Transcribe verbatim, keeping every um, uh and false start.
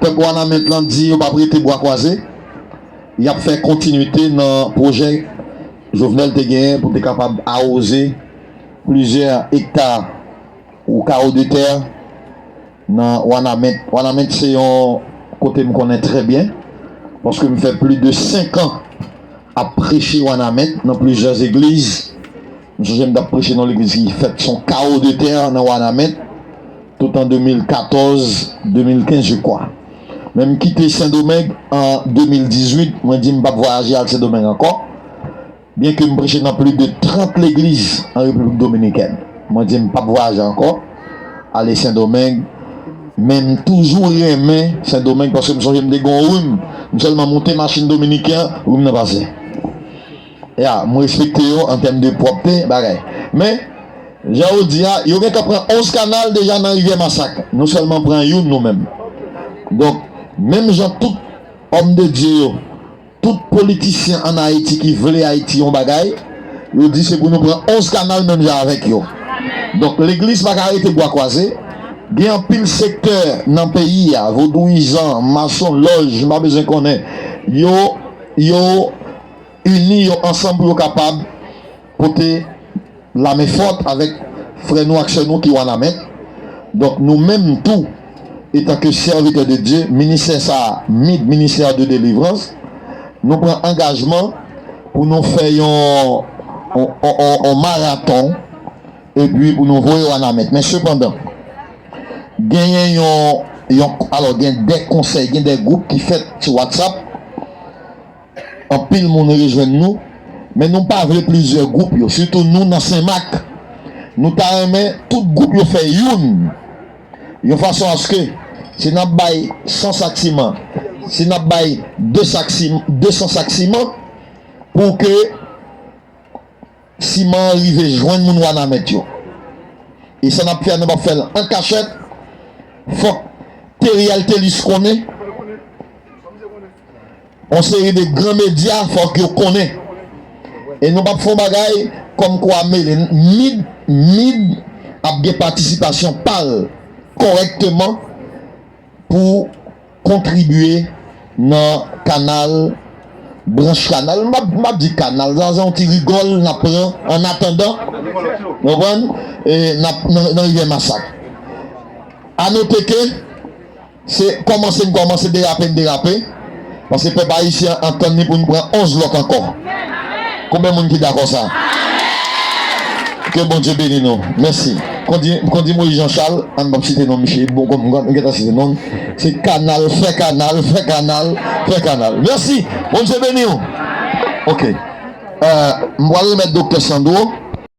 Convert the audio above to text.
Pèp Wanament lan di yo p ap rete bwa kwaze. Y ap fè kontinite nan pwojè Jovenel te genyen pou te kapab awoze plizyè ekta ou kawo de tè nan Wanament. Wanament se yon kote m konnen trè byen, paske m fè plis de senk an ap preche Wanament nan plizyè legliz. M sonje m t ap preche nan legliz ki fèt son kawo de tè nan Wanament, tout an de mil katòz, de mil kenz, je kwa. Men m kite Sendomeng an de mil dizuit, mwen di m p ap vwayaje al Sendomeng ankò. Byenke m preche nan plis de trant legliz an Repiblik Dominikèn, mwen di m p ap vwayaje ankò, ale Sendomeng, men m toujou renmen Sendomeng paske m sonje m te gen yon rim, m sèlman monte machin dominiken an, rim nan pase. Ya, m respekte yo an tèm de pwòpte, bagay. Men, jan yo di a, yo gentan pran onz kanal deja nan Rivyè Masak. Nou sèlman pran youn nou menm. Donk, menm jan tout òm de Dye yo, tout politisyen ann Ayiti ki vle Ayiti yon bagay, yo di se pou nou pran onz kanal menm jan avèk yo. Donk, legliz pa ka rete bwa kwaze. Gen anpil sektè nan peyi a, vodouyizan, masonlòj, m pa bezwen konnen. Yo, yo ini yo ansanm pou yo kapab pote lame fòt avèk frè nou ak sè nou ki Wanament. Donk, nou menm tou, etanke sèvitè de Dye, ministè sa a, mid, ministè de delivrans, nou pran angajman pou nou fè yon, yon, yon, yon, yon maraton, epi pou nou voye Wanament. Men sepandan, genyen yon, yon, alò, gen de konsèy, gen de gwoup ki fèt sou WhatsApp, anpil moun rejwenn nou, men nou pa vle plizyè gwoup yo, sitou nou nan Senmak. Nou ta renmen tout gwoup yo fè youn, yon fason aske si n ap bay san sak siman, si n ap bay de sak sim-, de san sak siman, pou ke siman an rive jwenn moun Wanament yo. E sa n ap fè a, nou p ap fè l an kachèt. Fòk Teriel Thelus konnen. Yon seri de gran medya, fòk yo konnen. E nou p ap fè yon bagay kòmkwa mele. Mid, mid ap gen patisipasyon pa l kòrèkteman pou kontribye nan kanal, branch kanal. M ap, m ap di kanal, sa se yon ti rigòl n ap pran an atandan, w konprann? E n ap nan, nan Rivyè Masak. A note ke se kòmanse n kòmanse, derape n derape, paske pèp ayisyen an tann li pou n pran onz lòt ankò. Konbyen moun ki dakò sa? Ke Bondye beni nou. Mèsi. Kondi, kondi Moïse Jean Charles, an n p ap site non misye, bon, kòm m gentan site non l, se kanal, fè kanal, fè kanal, fè kanal. Mèsi. Bondye beni w. Oke. Euh, m pral remèt Doktè Sandro.